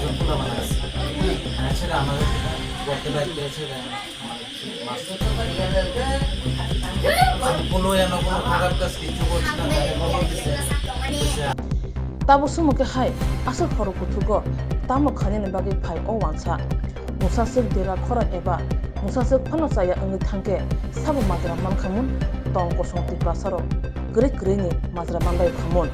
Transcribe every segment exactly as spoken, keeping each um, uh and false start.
একজন পোলাপান আছে। হ্যাঁ, ছেলে আমাদের করতে বাধ্য হয়েছে, আমাদের master. Tabuk sumo khe hai aswk horo kuthugo tamo khainani bagwi phai o wansa. Musaswk dera khora eba musaswk phano chaya wngwi thangkhe sabo majra mankhamun tong kosong Tiprasarok kwrwi kwrwini majra manlai khamun.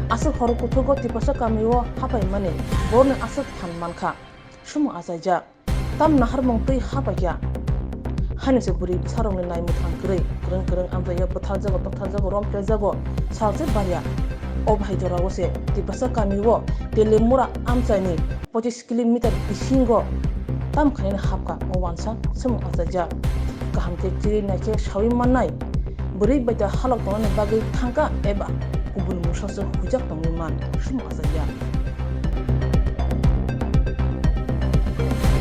Aswk horo kuthugo Tiprasa kamio hapaimani borni aswk phan mankha. Sumo achaijak. Tam naharmung twi hapaikha. Hainise bwrwi bwsarokni naimwthang kwrwi kwrwng kwrwng amchaio bwtharjago tongtharjago romphrejago salse barya. O bahai jorao se Tiprasa kamio Telemura amchaini pochis kilometer bisingo tam khainani hapkha o wansa sumo achaijak. Kaham khe chiri naikhe sawi mannai bwrwi baita halok tongnani bagwi thangkha eba kubun musaswk huijak tongwi man sumo achaijak.